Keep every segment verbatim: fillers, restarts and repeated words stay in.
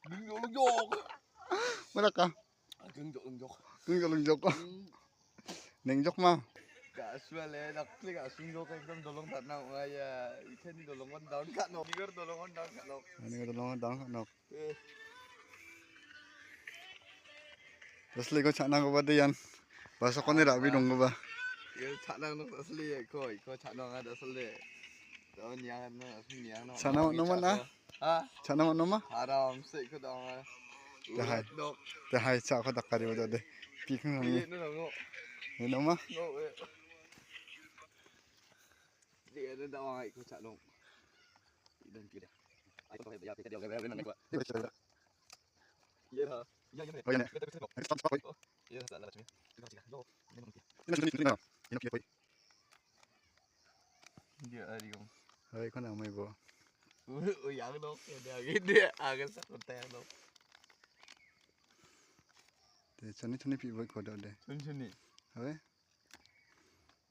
Ningjok, ningjok. Mana ka? Ningjok, ningjok. Ningjok, ningjok. Hmm. Ningjok ma. Ka·suale, dakple ka·sungjok ekdom dolong tatna ong·a ia. Iteni dolongon down ka·nok. Nigar dolongon down ka·nok. Nigar dolongon down ka·nok. Eh. Tasliko cha·nakoba de ian. Basakoni ra·bee donggipa. Ia cha·na nok tasli iko, iko cha·na ong·a tasli. Daun niang na, niang na. Cha·na man·oman a? Ha? Cha·na man·oma? Aram se iko dong. Dahai. Dok. Dahai cha·ko dakari ba de. Pikung nang. Ini nang. Ini ma? No, eh. Dia ada dawang iko cha·na ong. Idan kira. Ai ko ya, ya, ya, ya, ya, ya. Iya, ha. Iya, iya, iya. Oh, iya, nih. Iya, iya. Next time, Pak. Iya, salah, salah. Ini, ini, ini, ini, ini, ini. Dia hari ini. Hai, kau nama ibu? Oh, oh, yang dok, ya, dia gitu, ya. Agak sakit, ya, dok. Deh, chani, chani, pi boy kau dah, deh. Chani, chani. Hai?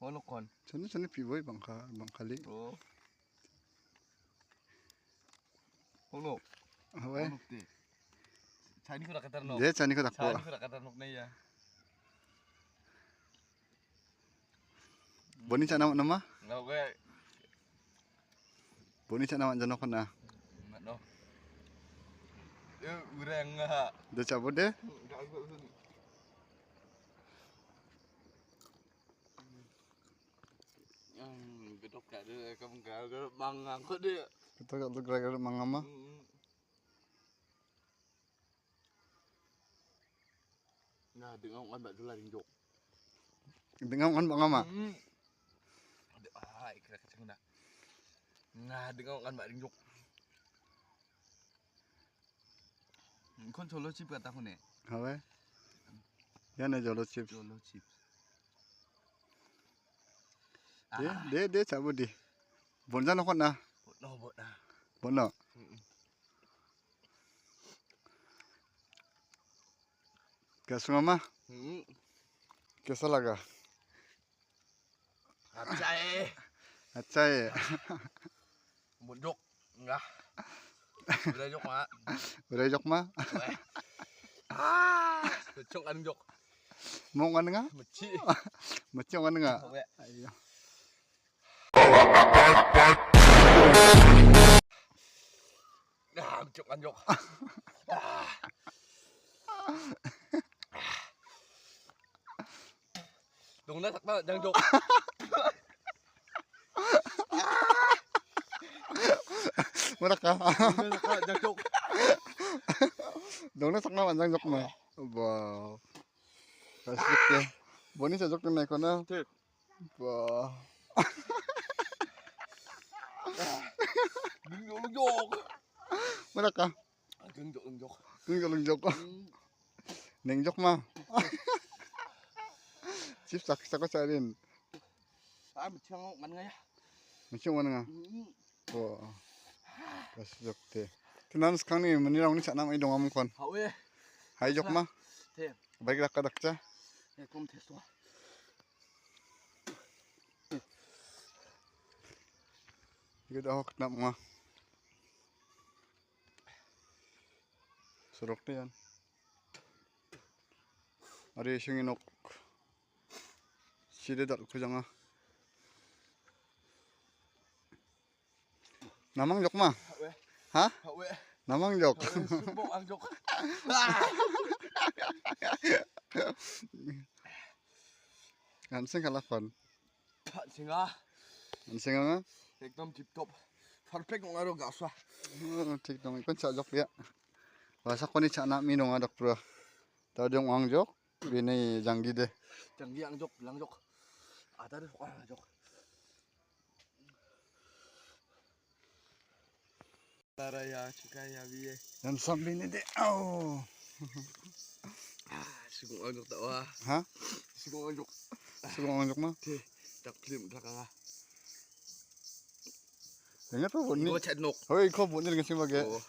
Olokon. Chani, chani, pi boy bangka, bangkali. Oh. Olok. Hai? Olok, deh. Chani ko dakatar nok. Deh, chani ko dakpo. Chani ko dakatar nok, nih, ya. Boni cha·na man·oma? Nggak, gue. Boni cha·na man·janokkon a? Nggak, no. Eh, udah nggak? Udah cabut deh. Nggak, gue, gue. Hmm, gedok gak ada, kamu gagal mangang kok dia. Kita gak tuh gara-gara mangama. Hmm. Nga, dengan kan bak dula ringjok. Dengan kan bak ngama? Hmm. Aduh, ah, ikra kacang na. Nga, dengan kan bak ringjok. Kon solo chip kata kone. Hawe. Yana jolo chip. Jolo chip. De, ah. De, de, chabu di. Bonja nokot na. Bono, bono. Bono. Mm-mm. Kesa mama? Hmm. Kesa laga? Acai. Acai. Bujok. Enggak. Udah jok, Mak. Udah jok, Mak. Weh. Ah, bujok kan jok. Mau kan nga? Meci. Meci kan nga? Weh. Ayo. Ah, anjok, anjok. Ah. Dongna sakna, jangjok. Mana ka? Dongna sakna, jangjok. Dongna sakna, jangjok ma. Wow. Kasih ya. Boni sajok na ikona. Thik. Wah. Ningjok, ningjok. Mana ka? Ningjok, ningjok. Ningjok, ningjok. Hmm. Ningjok ma. Chips sak sak charin. Ah, mechang mana ya? Mechang mana nga? Hmm. Oh. Kasih jok te. Tenan sekarang ni menirang ni sana mai dong amukon. Hawe. Hai jok ma. Te. Baik dak dak cha. Ya, kom tes to. Iga dah hok nak ma. Sorok te yan. Ari singin nok. Side dal kujanga. Namang jok ma? Hawe. Ha? Hawe. Namang jok. Hawe, sumbok ang jok. Ah. Ansing kalakon. Singa. Ansing ama? Ekdom tip top. Perfect ong aro gasa. Oh, thik dong. Ikon cha jok ya. Basakoni cha·na mi dong adak pura. Tadi ong ang jok. Bini janggi de. Janggi ang jok, bilang jok. Ada de, ah, jok. Tara ya, chika ya, biye. Dan sambil ni de. Oh. Ah, sigung ang jok tak wah. Ha? Sigung ang jok. Sigung ang jok ma? Te, tak klim tak ah. Ingat tu bunyi. Go chat nok. Hoi, kau bunyi dengan sini bagai. Oh.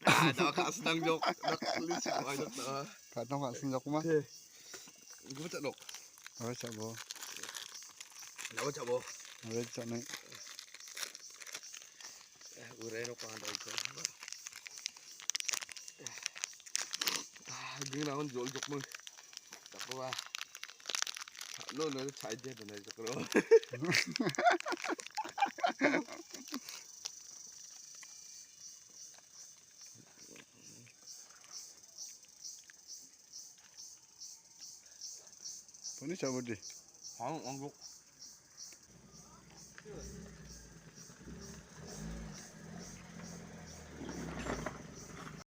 Ah, tak ka senang jok. Tak klim sigung ang jok tak wah. Ka tong ka senang jok ma? Te. Go chat nok. Oh, chat bo. Nabo chabo. Nabo chane. Urai no kanda iko. Ah, gina on jol jok mo. Tako ba. No, no, chai je to na jok ro. Puni chabo di. Ang, ang jok.